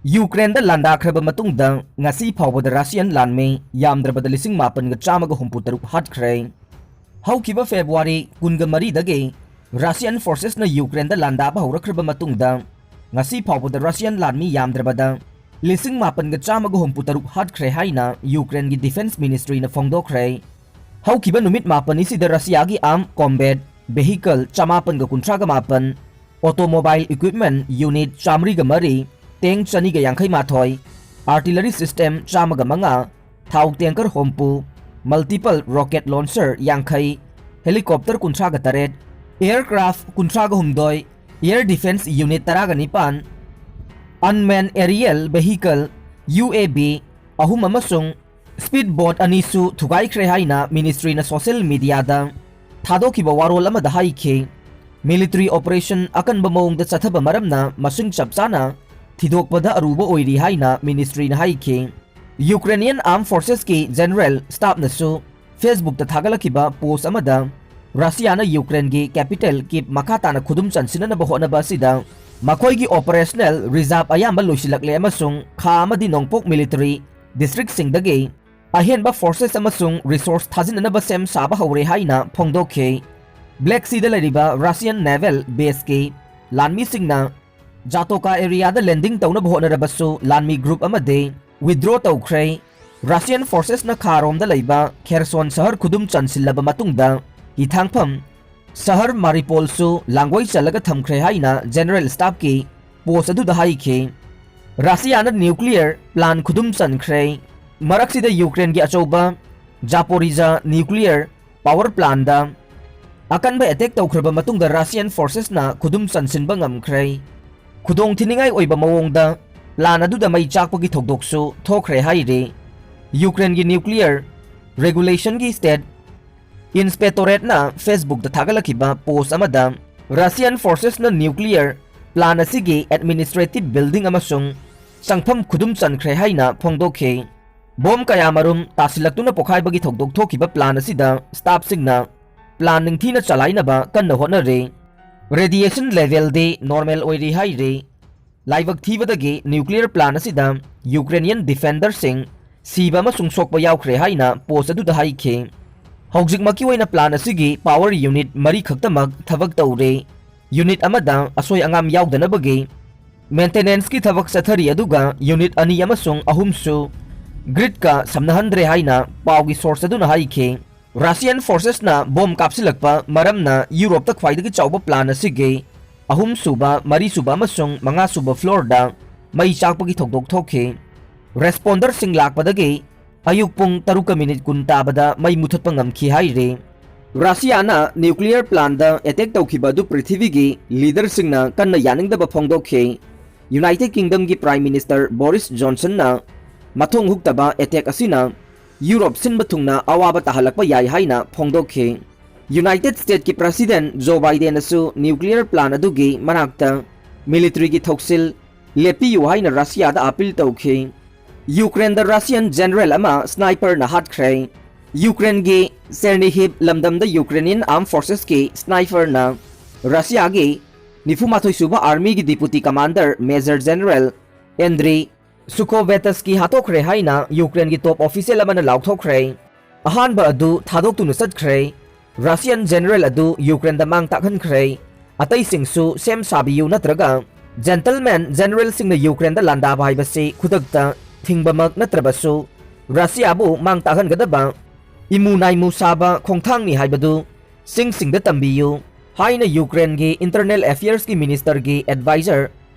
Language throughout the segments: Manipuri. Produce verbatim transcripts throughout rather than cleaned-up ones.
ꯌꯨꯀ꯭ꯔꯦꯟꯗ ꯂꯥꯟꯗꯥꯈ꯭ꯔꯕ ꯃꯇꯨꯡꯗ ꯉꯁꯤ ꯐꯥꯎꯕꯗ ꯔꯁꯤꯌꯥꯟ ꯂꯥꯟꯃꯤ ꯌꯥꯝꯗ꯭ꯔꯕꯗ ꯂꯤꯁꯤꯡ ꯃꯥꯄꯟꯒ ꯆꯥꯝꯃꯒ ꯍꯨꯝꯐꯨ ꯇꯔꯨꯛ ꯍꯥꯠꯈ꯭ꯔꯦ꯫ ꯍꯧꯈꯤꯕ ꯐꯦꯕ꯭ꯔꯨꯋꯥꯔꯤ ꯀꯨꯟꯒ ꯃꯔꯤꯗꯒꯤ ꯔꯁꯤꯌꯥꯟ ꯐꯣꯔꯁꯦꯁꯅ ꯌꯨꯀ꯭ꯔꯦꯟꯗ ꯂꯥꯟꯗꯥꯕ ꯍꯧꯔꯛꯈ꯭ꯔꯕ ꯃꯇꯨꯡꯗ ꯉꯁꯤ ꯐꯥꯎꯕꯗ ꯔꯁꯤꯌꯥꯟ ꯂꯥꯟꯃꯤ ꯌꯥꯝꯗ꯭ꯔꯕꯗ ꯂꯤꯁꯤꯡ ꯃꯥꯄꯟꯒ ꯆꯥꯝꯃꯒ ꯍꯨꯝꯐꯨ ꯇꯔꯨꯛ ꯍꯥꯠꯈ꯭ꯔꯦ ꯍꯥꯏꯅ ꯌꯨꯀ꯭ꯔꯦꯟꯒꯤ ꯗꯤꯐꯦꯟꯁ ꯃꯤꯅꯤꯁꯇ꯭ꯔꯤꯅ ꯐꯣꯡꯗꯣꯛꯈ꯭ꯔꯦ꯫ ꯍꯧꯈꯤꯕ ꯅꯨꯃꯤꯠ ꯃꯥꯄꯟ ꯑꯁꯤꯗ ꯔꯁꯤꯌꯥꯒꯤ arm combat vehicle ꯆꯃꯥꯄꯟꯒ ꯀꯨꯟꯊ꯭ꯔꯥꯒ ꯃꯥꯄꯟ, automobile equipment unit ꯆꯥꯃꯔꯤꯒ ꯃꯔꯤ, tank ꯆꯅꯤꯒ ꯌꯥꯡꯈꯩ ꯃꯥꯊꯣꯏ, artillery system ꯆꯥꯝꯃꯒ ꯃꯉꯥ, ꯊꯥꯎ tanker ꯍꯨꯝꯐꯨ, multiple rocket launcher ꯌꯥꯡꯈꯩ, helicopter ꯀꯨꯟꯊ꯭ꯔꯥꯒ ꯇꯔꯦꯠ, aircraft ꯀꯨꯟꯊ꯭ꯔꯥꯒ ꯍꯨꯝꯗꯣꯏ, air defense unit ꯇꯔꯥꯒ ꯅꯤꯄꯥꯟ, unmanned aerial vehicle, U A V, ꯑꯍꯨꯝ ꯑꯃꯁꯨꯡ speed boat ꯑꯅꯤꯁꯨ ꯊꯨꯒꯥꯏꯈ꯭ꯔꯦ ꯍꯥꯏꯅ ꯃꯤꯅꯤꯁꯇ꯭ꯔꯤꯅ ꯁꯣꯁꯤꯌꯦꯜ ꯃꯤꯗꯤꯌꯥꯗ ꯊꯥꯗꯣꯛꯈꯤꯕ ꯋꯥꯔꯣꯜ ꯑꯃꯗ ꯍꯥꯏꯈꯤ꯫ Military operation ꯑꯀꯟꯕ ꯃꯑꯣꯡꯗ ꯆꯠꯊꯕ ꯃꯔꯝꯅ ꯃꯁꯤꯡ ꯆꯞ ꯆꯥꯅ ꯊꯤꯗꯣꯛꯄꯗ ꯑꯔꯨꯕ ꯑꯣꯏꯔꯤ ꯍꯥꯏꯅ ꯃꯤꯅꯤꯁꯇ꯭ꯔꯤꯅ ꯍꯥꯏꯈꯤ꯫ Ukrainian Armed Forcesꯀꯤ ꯖꯦꯅꯔꯦꯜ ꯁ꯭ꯇꯥꯐꯅꯁꯨ Facebookꯇ ꯊꯥꯒꯠꯂꯛꯈꯤꯕ ꯄꯣꯁ ꯑꯃꯗ ꯔꯁꯤꯌꯥꯅ ꯌꯨꯀ꯭ꯔꯦꯟꯒꯤ capital Kyiv ꯃꯈꯥ ꯇꯥꯅ ꯈꯨꯗꯨꯝ ꯆꯟꯁꯤꯟꯅꯅꯕ ꯍꯣꯠꯅꯕ ꯑꯁꯤꯗ ꯃꯈꯣꯏꯒꯤ operational reserve ꯑꯌꯥꯝꯕ ꯂꯣꯏꯁꯤꯜꯂꯛꯂꯦ ꯑꯃꯁꯨꯡ ꯈꯥ ꯑꯃꯗꯤ ꯅꯣꯡꯄꯣꯛ military districtꯁꯤꯡꯗꯒꯤ ꯑꯍꯦꯟꯕ forces ꯑꯃꯁꯨꯡ resource ꯊꯥꯖꯤꯟꯅꯅꯕ ꯁꯦꯝ ꯁꯥꯕ ꯍꯧꯔꯦ ꯍꯥꯏꯅ ꯐꯣꯡꯗꯣꯛꯈꯤ꯫ Black Seaꯗ ꯂꯩꯔꯤꯕ Russian naval baseꯀꯤ ꯂꯥꯟꯃꯤꯁꯤꯡꯅ ꯖꯥꯇꯣꯀꯥ areaꯗ landing ꯇꯧꯅꯕ ꯍꯣꯠꯅꯔꯕꯁꯨ ꯂꯥꯟꯃꯤ group ꯑꯃꯗꯤ withdraw ꯇꯧꯈ꯭ꯔꯦ꯫ Russian forcesꯅ ꯈꯥꯔꯣꯝꯗ ꯂꯩꯕ Kherson ꯁꯍꯔ ꯈꯨꯗꯨꯝ ꯆꯟꯁꯤꯜꯂꯕ ꯃꯇꯨꯡꯗ ꯍꯤꯊꯥꯡꯐꯝ ꯁꯍꯔ Mariupolꯁꯨ ꯂꯥꯡꯒꯣꯏ ꯆꯜꯂꯒ ꯊꯝꯈ꯭ꯔꯦ ꯍꯥꯏꯅ ꯖꯦꯅꯔꯦꯜ ꯁ꯭ꯇꯥꯐꯀꯤ ꯄꯣꯁ ꯑꯗꯨꯗ ꯍꯥꯏꯈꯤ꯫ ꯔꯁꯤꯌꯥꯅ nuclear plant ꯈꯨꯗꯨꯝ ꯆꯟꯈ꯭ꯔꯦ꯫ ꯃꯔꯛꯁꯤꯗ ꯌꯨꯀ꯭ꯔꯦꯟꯒꯤ ꯑꯆꯧꯕ ꯖꯥꯄꯣꯔꯤꯖꯥ nuclear power plantꯗ ꯑꯀꯟꯕ attack ꯇꯧꯈ꯭ꯔꯕ ꯃꯇꯨꯡꯗ Russian forcesꯅ ꯈꯨꯗꯨꯝ ꯆꯟꯁꯤꯟꯕ ꯉꯝꯈ꯭ꯔꯦ꯫ ꯈꯨꯗꯣꯡꯊꯤꯅꯤꯡꯉꯥꯏ ꯑꯣꯏꯕ ꯃꯑꯣꯡꯗ plant ꯑꯗꯨꯗ ꯃꯩ ꯆꯥꯛꯄꯒꯤ ꯊꯧꯗꯣꯛꯁꯨ ꯊꯣꯛꯈ꯭ꯔꯦ ꯍꯥꯏꯔꯤ꯫ ꯌꯨꯀ꯭ꯔꯦꯟꯒꯤ nuclear regulationꯒꯤ state inspectorateꯅ Facebookꯇ ꯊꯥꯒꯠꯂꯛꯈꯤꯕ ꯄꯣꯁ ꯑꯃꯗ Russian forcesꯅ nuclear plant ꯑꯁꯤꯒꯤ administrative building ꯑꯃꯁꯨꯡ ꯆꯪꯐꯝ ꯈꯨꯗꯨꯝ ꯆꯟꯈ꯭ꯔꯦ ꯍꯥꯏꯅ ꯐꯣꯡꯗꯣꯛꯈꯤ꯫ Bomb ꯀꯌꯥꯃꯔꯨꯝ ꯇꯥꯁꯤꯜꯂꯛꯇꯨꯅ ꯄꯣꯈꯥꯏꯕꯒꯤ ꯊꯧꯗꯣꯛ ꯊꯣꯛꯈꯤꯕ plant ꯑꯁꯤꯗ staffꯁꯤꯡꯅ plant ꯅꯤꯡꯊꯤꯅ ꯆꯂꯥꯏꯅꯕ ꯀꯟꯅ ꯍꯣꯠꯅꯔꯤ꯫ Radiation levelꯗꯤ normal ꯑꯣꯏꯔꯤ ꯍꯥꯏꯔꯤ꯫ ꯂꯥꯏꯕꯛ ꯊꯤꯕꯗꯒꯤ nuclear plant ꯑꯁꯤꯗ Ukrainian defenderꯁꯤꯡ ꯁꯤꯕ ꯑꯃꯁꯨꯡ ꯁꯣꯛꯄ ꯌꯥꯎꯈ꯭ꯔꯦ ꯍꯥꯏꯅ post ꯑꯗꯨꯗ ꯍꯥꯏꯈꯤ꯫ ꯍꯧꯖꯤꯛꯃꯛꯀꯤ ꯑꯣꯏꯅ plant ꯑꯁꯤꯒꯤ power unit ꯃꯔꯤ ꯈꯛꯇꯃꯛ ꯊꯕꯛ ꯇꯧꯔꯦ꯫ Unit ꯑꯃꯗ ꯑꯁꯣꯏ ꯑꯉꯥꯝ ꯌꯥꯎꯗꯅꯕꯒꯤ maintenanceꯀꯤ ꯊꯕꯛ ꯆꯠꯊꯔꯤ, ꯑꯗꯨꯒ unit ꯑꯅꯤ ꯑꯃꯁꯨꯡ ꯑꯍꯨꯝꯁꯨ gridꯀ ꯁꯝꯅꯍꯟꯗ꯭ꯔꯦ ꯍꯥꯏꯅ ꯄꯥꯎꯒꯤ source ꯑꯗꯨꯅ ꯍꯥꯏꯈꯤ꯫ Russian forcesꯅ bomb ꯀꯥꯞꯁꯤꯜꯂꯛꯄ ꯃꯔꯝꯅ Europeꯇ ꯈ꯭ꯋꯥꯏꯗꯒꯤ ꯆꯥꯎꯕ plant ꯑꯁꯤꯒꯤ ꯑꯍꯨꯝꯁꯨꯕ, ꯃꯔꯤꯁꯨꯕ ꯑꯃꯁꯨꯡ ꯃꯉꯥꯁꯨꯕ floorꯗ ꯃꯩ ꯆꯥꯛꯄꯒꯤ ꯊꯧꯗꯣꯛ ꯊꯣꯛꯈꯤ꯫ Responderꯁꯤꯡ ꯂꯥꯛꯄꯗꯒꯤ ꯑꯌꯨꯛ ꯄꯨꯡ ꯇꯔꯨꯛꯀ minute ꯀꯨꯟ ꯇꯥꯕꯗ ꯃꯩ ꯃꯨꯊꯠꯄ ꯉꯝꯈꯤ ꯍꯥꯏꯔꯤ꯫ Russiaꯅ nuclear plantꯇ attack ꯇꯧꯈꯤꯕ ꯑꯗꯨ ꯄ꯭ꯔꯤꯊꯤꯕꯤꯒꯤ leaderꯁꯤꯡꯅ ꯀꯟꯅ ꯌꯥꯅꯤꯡꯗꯕ ꯐꯣꯡꯗꯣꯛꯈꯤ꯫ United Kingdomꯒꯤ Prime Minister Boris Johnsonꯅ ꯃꯊꯣꯡ ꯍꯨꯛꯇꯕ attack ꯑꯁꯤꯅ Europe ꯁꯤꯟꯕ ꯊꯨꯡꯅ ꯑꯋꯥꯕ ꯇꯥꯍꯜꯂꯛꯄ ꯌꯥꯏ ꯍꯥꯏꯅ ꯐꯣꯡꯗꯣꯛꯈꯤ꯫ United Statesꯀꯤ President Joe Bidenꯅꯁꯨ nuclear plant ꯑꯗꯨꯒꯤ ꯃꯅꯥꯛꯇ militaryꯒꯤ ꯊꯧꯁꯤꯜ ꯂꯦꯞꯄꯤꯌꯨ ꯍꯥꯏꯅ Russiaꯗ appeal ꯇꯧꯈꯤ꯫ Ukraineꯗ Russian general ꯑꯃ sniperꯅ ꯍꯥꯠꯈ꯭ꯔꯦ꯫ Ukraineꯒꯤ Chernihiv ꯂꯝꯗꯝꯗ Ukrainian armed forcesꯀꯤ sniperꯅ Russiaꯒꯤ ꯅꯤꯐꯨ ꯃꯥꯊꯣꯏ ꯁꯨꯕ armyꯒꯤ deputy commander Major General Andriy Sukhovetuskii ꯍꯥꯠꯇꯣꯛꯈ꯭ꯔꯦ ꯍꯥꯏꯅ Ukraineꯒꯤ top official ꯑꯃꯅ ꯂꯥꯎꯊꯣꯛꯈ꯭ꯔꯦ꯫ ꯑꯍꯥꯟꯕ ꯑꯗꯨ ꯊꯥꯗꯣꯛꯇꯨꯅ ꯆꯠꯈ꯭ꯔꯦ꯫ Russian general ꯑꯗꯨ Ukraineꯗ ꯃꯥꯡ ꯇꯥꯛꯍꯟꯈ꯭ꯔꯦ꯫ ꯑꯇꯩꯁꯤꯡꯁꯨ ꯁꯦꯝ ꯁꯥꯕꯤꯌꯨ ꯅꯠꯇ꯭ꯔꯒ gentleman generalꯁꯤꯡꯅ Ukraineꯗ ꯂꯥꯟꯗꯥꯕ ꯍꯥꯏꯕꯁꯤ ꯈꯨꯗꯛꯇ ꯊꯤꯡꯕꯃꯛ ꯅꯠꯇ꯭ꯔꯕꯁꯨ Russiaꯕꯨ ꯃꯥꯡ ꯇꯥꯛꯍꯟꯒꯗꯕ ꯏꯃꯨ ꯅꯥꯏꯃꯨ ꯁꯥꯕ ꯈꯣꯡꯊꯥꯡꯅꯤ ꯍꯥꯏꯕꯗꯨ ꯁꯤꯡꯁꯤꯡꯗ ꯇꯝꯕꯤꯌꯨ ꯍꯥꯏꯅ Ukraineꯒꯤ Internal Affairsꯀꯤ ministerꯒꯤ adviser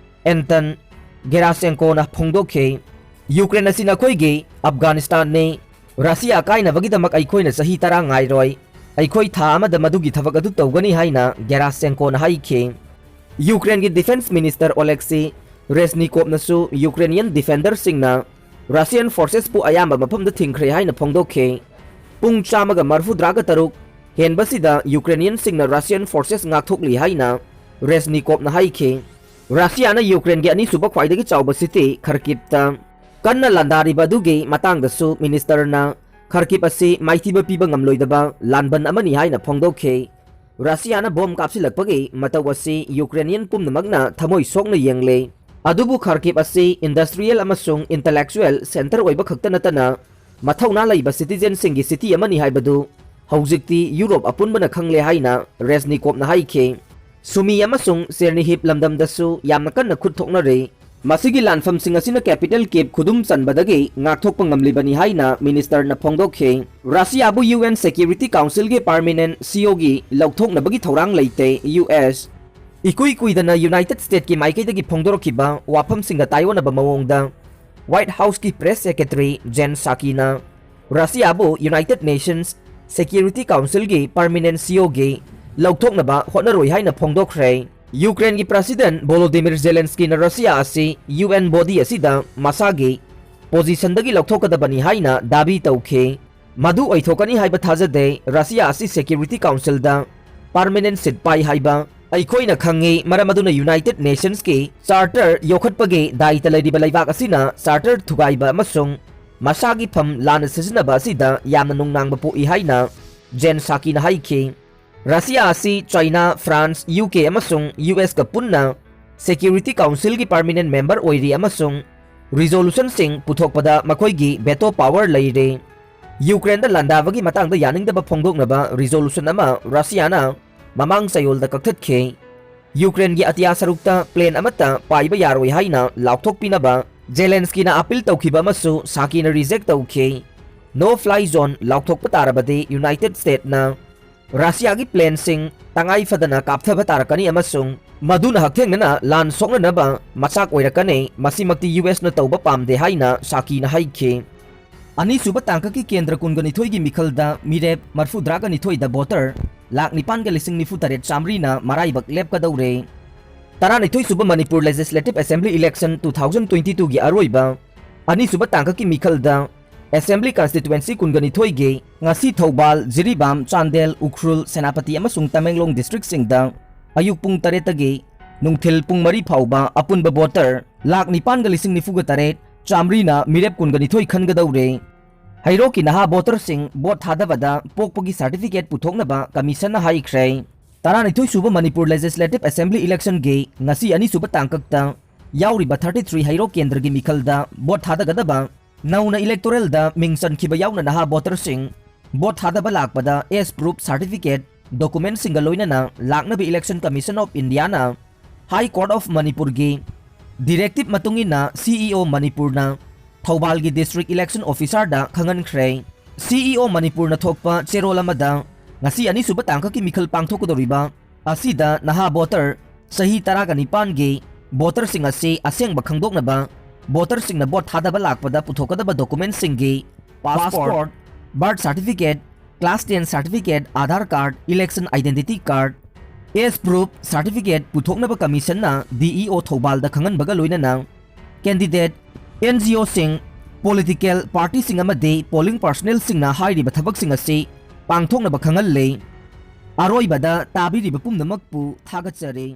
Anton Gerashenkoꯅ ꯐꯣꯡꯗꯣꯛꯈꯤ꯫ Ukraine ꯑꯁꯤ ꯅꯈꯣꯏꯒꯤ Afghanistanꯅꯤ꯫ Russia ꯀꯥꯏꯅꯕꯒꯤꯗꯃꯛ ꯑꯩꯈꯣꯏꯅ ꯆꯍꯤ ꯇꯔꯥ ꯉꯥꯏꯔꯣꯏ꯫ ꯑꯩꯈꯣꯏ ꯊꯥ ꯑꯃꯗ ꯃꯗꯨꯒꯤ ꯊꯕꯛ ꯑꯗꯨ ꯇꯧꯒꯅꯤ ꯍꯥꯏꯅ Gerashenkoꯅ ꯍꯥꯏꯈꯤ꯫ Ukraineꯒꯤ defence minister Oleksiy Reznikovꯅꯁꯨ Ukrainian defenderꯁꯤꯡꯅ Russian forcesꯄꯨ ꯑꯌꯥꯝꯕ ꯃꯐꯝꯗ ꯊꯤꯡꯈ꯭ꯔꯦ ꯍꯥꯏꯅ ꯐꯣꯡꯗꯣꯛꯈꯤ꯫ ꯄꯨꯡ ꯆꯥꯝꯃꯒ ꯃꯔꯐꯨꯇꯔꯥꯒ ꯇꯔꯨꯛ ꯍꯦꯟꯕꯁꯤꯗ Ukrainianꯁꯤꯡꯅ Russian forces ꯉꯥꯛꯊꯣꯛꯂꯤ ꯍꯥꯏꯅ Reznikovꯅ ꯍꯥꯏꯈꯤ꯫ Russiaꯅ Ukraineꯒꯤ ꯑꯅꯤꯁꯨꯕ ꯈ꯭ꯋꯥꯏꯗꯒꯤ ꯆꯥꯎꯕ city Kharkivꯇ ꯀꯟꯅ ꯂꯥꯟꯗꯥꯔꯤꯕ ꯑꯗꯨꯒꯤ ꯃꯇꯥꯡꯗꯁꯨ ministerꯅ Kharkiv ꯑꯁꯤ ꯃꯥꯏꯊꯤꯕ ꯄꯤꯕ ꯉꯝꯂꯣꯏꯗꯕ ꯂꯥꯟꯕꯟ ꯑꯃꯅꯤ ꯍꯥꯏꯅ ꯐꯣꯡꯗꯣꯛꯈꯤ꯫ Russiaꯅ bomb ꯀꯥꯞꯁꯤꯜꯂꯛꯄꯒꯤ ꯃꯇꯧ ꯑꯁꯤ Ukrainian ꯄꯨꯝꯅꯃꯛꯅ ꯊꯃꯣꯏ ꯁꯣꯛꯅ ꯌꯦꯡꯂꯦ꯫ ꯑꯗꯨꯕꯨ ꯈꯥꯔꯀꯤꯕ ꯑꯁꯤ industrial ꯑꯃꯁꯨꯡ intellectual centre ꯑꯣꯏꯕ ꯈꯛꯇ ꯅꯠꯇꯅ ꯃꯊꯧꯅꯥ ꯂꯩꯕ citizenꯁꯤꯡꯒꯤ city ꯑꯃꯅꯤ ꯍꯥꯏꯕꯗꯨ ꯍꯧꯖꯤꯛꯇꯤ ꯌꯨꯔꯣꯞ ꯑꯄꯨꯟꯕꯅ ꯈꯪꯂꯦ ꯍꯥꯏꯅ ꯔꯦꯖꯅꯤꯀꯣꯞꯅ ꯍꯥꯏꯈꯤ꯫ ꯁꯨꯃꯤ ꯑꯃꯁꯨꯡ ꯆꯦꯔꯅꯤꯍꯤꯕ ꯂꯝꯗꯝꯗꯁꯨ ꯌꯥꯝꯅ ꯀꯟꯅ ꯈꯨꯠ ꯊꯣꯛꯅꯔꯤ꯫ ꯃꯁꯤꯒꯤ ꯂꯥꯟꯐꯝꯁꯤꯡ ꯑꯁꯤꯅ capital ꯀꯤꯞ ꯈꯨꯗꯨꯝ ꯆꯟꯕꯗꯒꯤ ꯉꯥꯛꯊꯣꯛꯄ ꯉꯝꯂꯤꯕꯅꯤ ꯍꯥꯏꯅ ꯃꯤꯅꯤꯁꯇꯔꯅ ꯐꯣꯡꯗꯣꯛꯈꯤ꯫ ꯔꯁꯤꯌꯥꯕꯨ UN Security Councilꯒꯤ permanent COꯒꯤ ꯂꯧꯊꯣꯛꯅꯕꯒꯤ ꯊꯧꯔꯥꯡ ꯂꯩꯇꯦ, ꯌꯨ ꯑꯦꯁ꯫ ꯏꯀꯨꯏ ꯀꯨꯏꯗꯅ ꯌꯨꯅꯥꯏꯇꯦꯗ ꯁ꯭ꯇꯦꯠꯀꯤ ꯃꯥꯏꯀꯩꯗꯒꯤ ꯐꯣꯡꯗꯣꯔꯛꯈꯤꯕ ꯋꯥꯐꯝꯁꯤꯡꯒ ꯇꯥꯏꯑꯣꯟꯅꯕ ꯃꯑꯣꯡꯗ White Houseꯀꯤ press secretary Jen Psakiꯅ ꯔꯁꯤꯌꯥꯕꯨ United Nations Security Councilꯒꯤ permanent COꯒꯤ ꯂꯧꯊꯣꯛꯅꯕ ꯍꯣꯠꯅꯔꯣꯏ ꯍꯥꯏꯅ ꯐꯣꯡꯗꯣꯛꯈ꯭ꯔꯦ꯫ ꯌꯨꯀ꯭ꯔꯦꯟꯒꯤ President Volodymyr Zelenskyꯅ ꯔꯁꯤꯌꯥ ꯑꯁꯤ UN body ꯑꯁꯤꯗ ꯃꯁꯥꯒꯤ positionꯗꯒꯤ ꯂꯧꯊꯣꯛꯀꯗꯕꯅꯤ ꯍꯥꯏꯅ ꯗꯥꯕꯤ ꯇꯧꯈꯤ꯫ ꯃꯗꯨ ꯑꯣꯏꯊꯣꯛꯀꯅꯤ ꯍꯥꯏꯕ ꯊꯥꯖꯗꯦ꯫ ꯔꯁꯤꯌꯥ ꯑꯁꯤ Security Councilꯗ permanent seat ꯄꯥꯏ ꯍꯥꯏꯕ ꯑꯩꯈꯣꯏꯅ ꯈꯪꯉꯤ, ꯃꯔꯝ ꯑꯗꯨꯅ United Nationsꯀꯤ charter ꯌꯣꯛꯈꯠꯄꯒꯤ ꯗꯥꯏꯇ ꯂꯩꯔꯤꯕ ꯂꯩꯕꯥꯛ ꯑꯁꯤꯅ charter ꯊꯨꯒꯥꯏꯕ ꯑꯃꯁꯨꯡ ꯃꯁꯥꯒꯤ ꯐꯝ ꯂꯥꯟꯅ ꯁꯤꯖꯤꯟꯅꯕ ꯑꯁꯤꯗ ꯌꯥꯝꯅ ꯅꯨꯡꯅꯥꯡꯕ ꯄꯣꯛꯏ ꯍꯥꯏꯅ ꯖꯦꯟ ꯁꯥꯀꯤꯅ ꯍꯥꯏꯈꯤ꯫ ꯔꯁꯤꯌꯥ ꯑꯁꯤ ꯆꯥꯏꯅꯥ, ꯐ꯭ꯔꯥꯟꯁ, ꯌꯨ ꯀꯦ ꯑꯃꯁꯨꯡ ꯌꯨ ꯑꯦꯁꯀ ꯄꯨꯟꯅ Security Councilꯒꯤ permanent member ꯑꯣꯏꯔꯤ ꯑꯃꯁꯨꯡ resolutionꯁꯤꯡ ꯄꯨꯊꯣꯛꯄꯗ ꯃꯈꯣꯏꯒꯤ veto power ꯂꯩꯔꯦ꯫ ꯌꯨꯀ꯭ꯔꯦꯟꯗ ꯂꯥꯟꯗꯥꯕꯒꯤ ꯃꯇꯥꯡꯗ ꯌꯥꯅꯤꯡꯗꯕ ꯐꯣꯡꯗꯣꯛꯅꯕ resolution ꯑꯃ ꯔꯁꯤꯌꯥꯅ ꯃꯃꯥꯡ ꯆꯌꯣꯜꯗ ꯀꯛꯊꯠꯈꯤ꯫ ꯌꯨꯀ꯭ꯔꯦꯟꯒꯤ ꯑꯇꯤꯌꯥ ꯁꯔꯨꯛꯇ plane ꯑꯃꯠꯇ ꯄꯥꯏꯕ ꯌꯥꯔꯣꯏ ꯍꯥꯏꯅ ꯂꯥꯎꯊꯣꯛꯄꯤꯅꯕ ꯖꯦꯂꯦꯟꯁꯀꯤꯅ appeal ꯇꯧꯈꯤꯕ ꯑꯃꯁꯨ ꯁꯥꯀꯤꯅ reject ꯇꯧꯈꯤ꯫ No fly zone ꯂꯥꯎꯊꯣꯛꯄ ꯇꯥꯔꯕꯗꯤ ꯌꯨꯅꯥꯏꯇꯦꯗ ꯁ꯭ꯇꯦꯠꯅ ꯔꯁꯤꯌꯥꯒꯤ planeꯁꯤꯡ ꯇꯉꯥꯏ ꯐꯗꯅ ꯀꯥꯞꯊꯕ ꯇꯥꯔꯛꯀꯅꯤ ꯑꯃꯁꯨꯡ ꯃꯗꯨꯅ ꯍꯛꯊꯦꯡꯅꯅ ꯂꯥꯟ ꯁꯣꯛꯅꯅꯕ ꯃꯆꯥꯛ ꯑꯣꯏꯔꯛꯀꯅꯤ, ꯃꯁꯤꯃꯛꯇꯤ ꯌꯨ ꯑꯦꯁꯅ ꯇꯧꯕ ꯄꯥꯝꯗꯦ ꯍꯥꯏꯅ ꯁꯥꯀꯤꯅ ꯍꯥꯏꯈꯤ꯫ ꯑꯅꯤꯁꯨꯕ ꯇꯥꯡꯀꯛꯀꯤ ꯀꯦꯟꯗ꯭ꯔ ꯀꯨꯟꯒ ꯅꯤꯊꯣꯏꯒꯤ ꯃꯤꯈꯜꯗ ꯃꯤꯔꯦꯞ ꯃꯔꯐꯨꯇꯔꯥꯒ ꯅꯤꯊꯣꯏꯗ voter ꯂꯥꯈ ꯅꯤꯄꯥꯟꯒ ꯂꯤꯁꯤꯡ ꯅꯤꯐꯨ ꯇꯔꯦꯠ ꯆꯥꯃꯔꯤꯅ ꯃꯔꯥꯏꯕꯛ ꯂꯦꯞꯀꯗꯧꯔꯦ꯫ ꯇꯔꯥꯅꯤꯊꯣꯏꯁꯨꯕ Manipur Legislative Assembly election two thousand twenty twoꯒꯤ ꯑꯔꯣꯏꯕ ꯑꯅꯤꯁꯨꯕ ꯇꯥꯡꯀꯛꯀꯤ ꯃꯤꯈꯜꯗ Assembly constituency ꯀꯨꯟꯒ ꯅꯤꯊꯣꯏꯒꯤ ꯉꯁꯤ ꯊꯧꯕꯥꯜ, ꯖꯤꯔꯤꯕꯥꯝ, ꯆꯥꯟꯗꯦꯜ, ꯎꯈ꯭ꯔꯨꯜ, ꯁꯦꯅꯥꯄꯇꯤ ꯑꯃꯁꯨꯡ ꯇꯃꯦꯡꯂꯣꯡ districtꯁꯤꯡꯗ ꯑꯌꯨꯛ ꯄꯨꯡ ꯇꯔꯦꯠꯇꯒꯤ ꯅꯨꯡꯊꯤꯜ ꯄꯨꯡ ꯃꯔꯤ ꯐꯥꯎꯕ ꯑꯄꯨꯟꯕ voter ꯂꯥꯈ ꯅꯤꯄꯥꯟꯒ ꯂꯤꯁꯤꯡ ꯅꯤꯐꯨꯒ ꯇꯔꯦꯠ ꯆꯥꯃꯔꯤꯅ ꯃꯤꯔꯦꯞ ꯀꯨꯟꯒ ꯅꯤꯊꯣꯏ ꯈꯟꯒꯗꯧꯔꯦ꯫ ꯍꯩꯔꯣꯛꯀꯤ ꯅꯍꯥ voterꯁꯤꯡ vote ꯊꯥꯗꯕꯗ ꯄꯣꯛꯄꯒꯤ certificate ꯄꯨꯊꯣꯛꯅꯕ commissionꯅ ꯍꯥꯏꯈ꯭ꯔꯦ꯫ ꯇꯔꯥꯅꯤꯊꯣꯏꯁꯨꯕ ꯃꯅꯤꯄꯨꯔ Legislative Assembly electionꯒꯤ ꯉꯁꯤ ꯑꯅꯤꯁꯨꯕ ꯇꯥꯡꯀꯛꯇ ꯌꯥꯎꯔꯤꯕ thirty three ꯍꯩꯔꯣꯛ ꯀꯦꯟꯗ꯭ꯔꯒꯤ ꯃꯤꯈꯜꯗ ꯚꯣꯠ ꯊꯥꯗꯒꯗꯕ ꯅꯧꯅ electoral ꯗ ꯃꯤꯡ ꯆꯟꯈꯤꯕ ꯌꯥꯎꯅ ꯅꯍꯥ ꯚꯣꯇꯔꯁꯤꯡ ꯚꯣꯠ ꯊꯥꯗꯕ ꯂꯥꯛꯄꯗ age proof certificate, document ꯁꯤꯡꯒ ꯂꯣꯏꯅꯅ ꯂꯥꯛꯅꯕ Election Commission of India ꯅ High Court of Manipur ꯒꯤ directive ꯃꯇꯨꯡ ꯏꯟꯅ CEO ꯃꯅꯤꯄꯨꯔꯅ ꯊꯧꯕꯥꯜꯒꯤ District Election Officer ꯗ ꯈꯪꯍꯟꯈ꯭ꯔꯦ꯫ CEO ꯃꯅꯤꯄꯨꯔꯅ ꯊꯣꯛꯄ ꯆꯦꯔꯣꯜ ꯑꯃꯗ ꯉꯁꯤ ꯑꯅꯤꯁꯨꯕ ꯇꯥꯡꯀꯛꯀꯤ ꯃꯤꯈꯜ ꯄꯥꯡꯊꯣꯛꯀꯗꯧꯔꯤꯕ ꯑꯁꯤꯗ ꯅꯍꯥ ꯚꯣꯇꯔ ꯆꯍꯤ ꯇꯔꯥꯒ ꯅꯤꯄꯥꯟꯒꯤ ꯚꯣꯇꯔꯁꯤꯡ ꯑꯁꯤ ꯑꯁꯦꯡꯕ ꯈꯪꯗꯣꯛꯅꯕ ꯚꯣꯇꯔꯁꯤꯡꯅ ꯚꯣꯠ ꯊꯥꯗꯕ ꯂꯥꯛꯄꯗ ꯄꯨꯊꯣꯛꯀꯗꯕ document ꯁꯤꯡꯒꯤ passport, birth certificate, class ten certificate, Aadhaar card, election identity card, age proof certificate ꯄꯨꯊꯣꯛꯅꯕ commission ꯅ DEO ꯊꯧꯕꯥꯜꯗ ꯈꯪꯍꯟꯕꯒ ꯂꯣꯏꯅꯅ candidate, NGO ꯁꯤꯡ, political party ꯁꯤꯡ ꯑꯃꯗꯤ polling personnel ꯁꯤꯡꯅ ꯍꯥꯏꯔꯤꯕ ꯊꯕꯛꯁꯤꯡ ꯑꯁꯤ ꯄꯥꯡꯊꯣꯛꯅꯕ ꯈꯪꯍꯜꯂꯤ꯫ ꯑꯔꯣꯏꯕꯗ ꯇꯥꯕꯤꯔꯤꯕ ꯄꯨꯝꯅꯃꯛꯄꯨ ꯊꯥꯒꯠꯆꯔꯤ꯫